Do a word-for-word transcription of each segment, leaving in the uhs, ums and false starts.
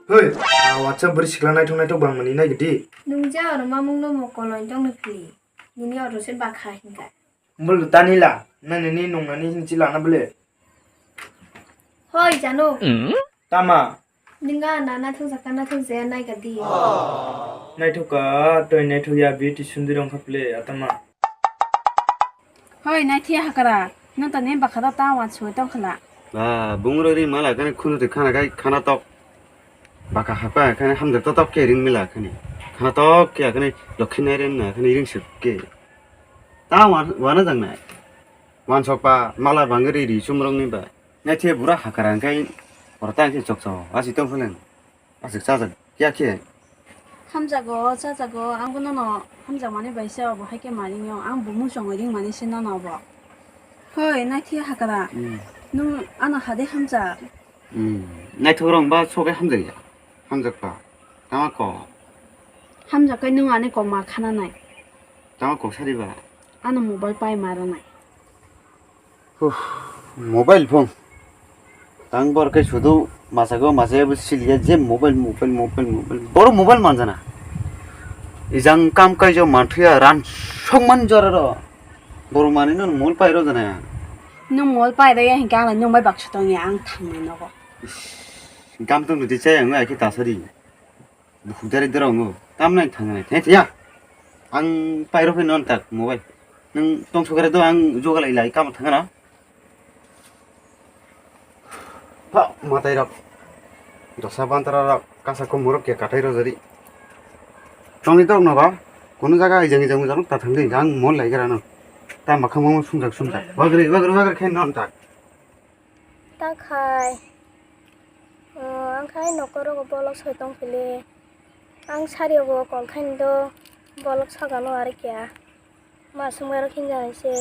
Hoi, ah, WhatsApp bwrwi sikla naithok naithok bangmani naigidi. Nung ja oro mamung no mo koloi tongni phili. Nini oro se bakha hinka. Bul tanila, nani ni nung nani hinchi lana bole. Hoi, jano. Tama. Ninga na naithok jaka naithok jaya naigadi. Naithok ka, toi naithok ya beauty sundri rong khaple atama. Hoi, naithia hakara, nang tani bakha da ta wan sui tong khala. Ba, bungrok ri mala kani khunu te khana kai khana tok. Baka hapa kani hamjak totok ke ring mila kani. Khana tok ke kani lokhi nai ren na kani ring suk ke. Ta wan, wana jang nai. Wan sok pa mala bangri ri sumrong ni ba. Naithia bura hakara kai ora ta ke chok chok. Asi tong phuleng. Aswk chajak ya khe? Hamjago, chajago, ang bono no hamjakmani bai se obo hai khe manwi no, ang bo muchungwi ringmani se nono obo. Hoi, naithia hakara. Hmm. Nwng ano hade hamjak? Hmm. Naithok rong ba sogai hamjak ya? Hamjak pa. Tama kok? Hamjak kai nwng ani kok ma khana nai. Tama kok sari ba? Ano mobile pai ma rw nai. Huh, mobile phone. Tang bor kai sudu masago masaya bo siliya je mobile, mobile, mobile, mobile. Boro mobile manjana. Ijang kam kai jo manthuya ran songman joraro. Boro mani no mol pai ro jana. Nwng mol pai rw ya hinkhe ang nwng bai baksa tong ya ang thangmani nogo. Gam tong nudi chaya ang ai khe tasari. Bukhuk dari dora ongo. Tamnai thangnai. Thai thaya. Ang pairo phai non tak mobile. Nang tong sokare do ang jogalai lai kam thangana. Pa matai rok. Dosa bantara rok kasa ko muruk ke katai rojari. Tongni tok no ba. Kono jaga ijang ijang ijang ta thangdi ang mon lai gara no. Ta makhang mo sungjak sungjak. Wagri wagri wagri khe non tak. Ta khai, o, ang khai nokorogo bolok soi tong phili. Ang sari ogo kol khaini do bolok sagalo arikya. Ma sumaro khinjanai se.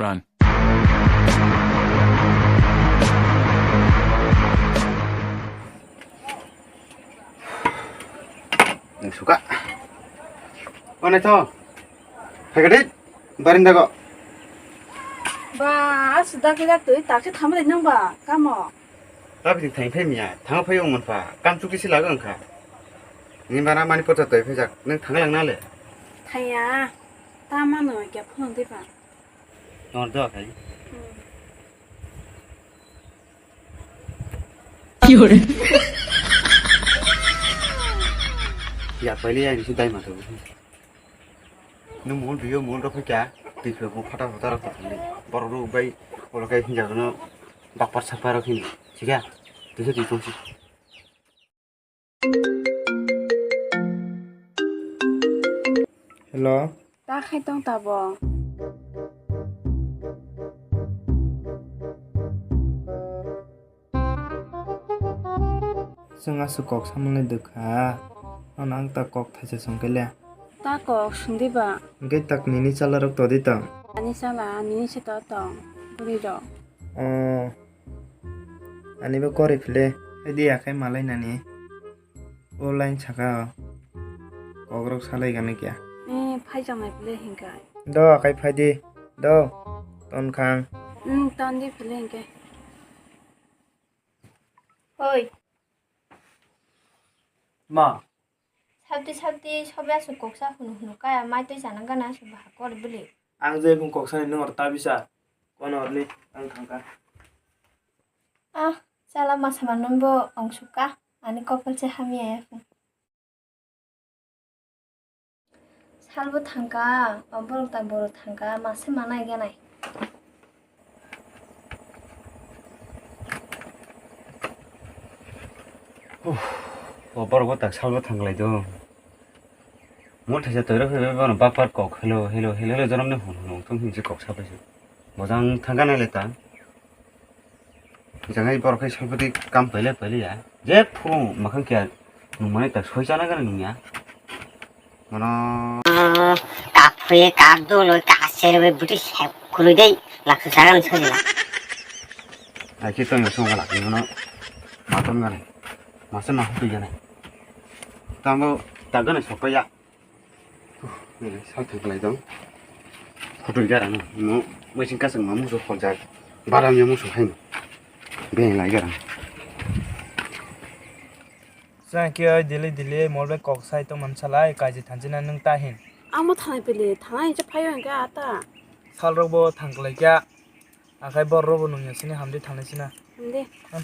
Run. Suka. Mana to? Hai gadit. Barinda go. Ba, suda kira tui tak se thamre nang ba. Kamo. Tapi thang phai miya. Thang phai ong man pha. Kam chuki si laga angkha. Ni bana mani pota toi phai jak. Nang thang lang na le. Thaya. Ta mano kya phone de ba. Nor do khai. Ki hore? Ya pali ya ni dai ma to. Nung mol biyo mol rok kya? Twi khe bo phata phata rok thangli. Borok rok bai olo kai hinja no bakpar sapar rok hin. Siga. Twi khe twi tong si. Hello. Ta khai tong tabo. Chwng aswk kok samalai dwkha. Ano ang ta kok thaisa songkhe le. Ta kok sungdi ba. Hwnkhe tak nini chala rok todi tong. Ani chala nini se to tong. Bwrwi rok. Oh. Ani bo kori phile. Phaidi akhai malai nani. O line saka o. Kokrok salai gana kya. Eh, phai janai phile hinkai. Do akhai phaidi. Do. Ton khang. Hmm, ton di phile hinkai. Oi. Ma. Sabti sabti sobe aswk koksa hunu hunu kaya mai twi chana gana aswk bahai kori bwlwi. Ang je bung koksa ni nwng oro ta bisa. Kono orni ang thangka. Ah, chala masa manwi bo ong sukha. Ani kopal se hamya ya. Salbo thangka, o borok ta borok thangka, mase manai ganai. Uff, o borok bo tak salbo thanglaidung. Mol thaisa toiro phaibai bono bapar kok hello hello hello hello jonom ni hwn hwn wngthong hinse kok sabaise. Bojang thangka naile ta. Jangai borok khai salpadi kam paila paila ya. Je phuru makhang kya nungmani ta soi chana gana nungya. Mano. Kak phui, kak dului, kak serwe buti sep khului dei. Laksu sagan soi la. Hai khe tongya song gala khe no. Ma ton gana. Ma se ma hutui gana. Tango ta gana sokya. Huh, nini sal thang lai dong. Hutui gara no. No, machine kasang ma musu khonjak. Baram ya musu hai no. Beng lai gara. Chwng khe oi dili dili mol bai kok sai tong man salai kaiji thanchina nwng ta hin. Amo thanai pili, thanai je phaio hwnkhe ata. Sal rok bo thang klai kha. Akhai bor rok bo nung ya sini hamdi thanai sina. Hamdi. Hmm.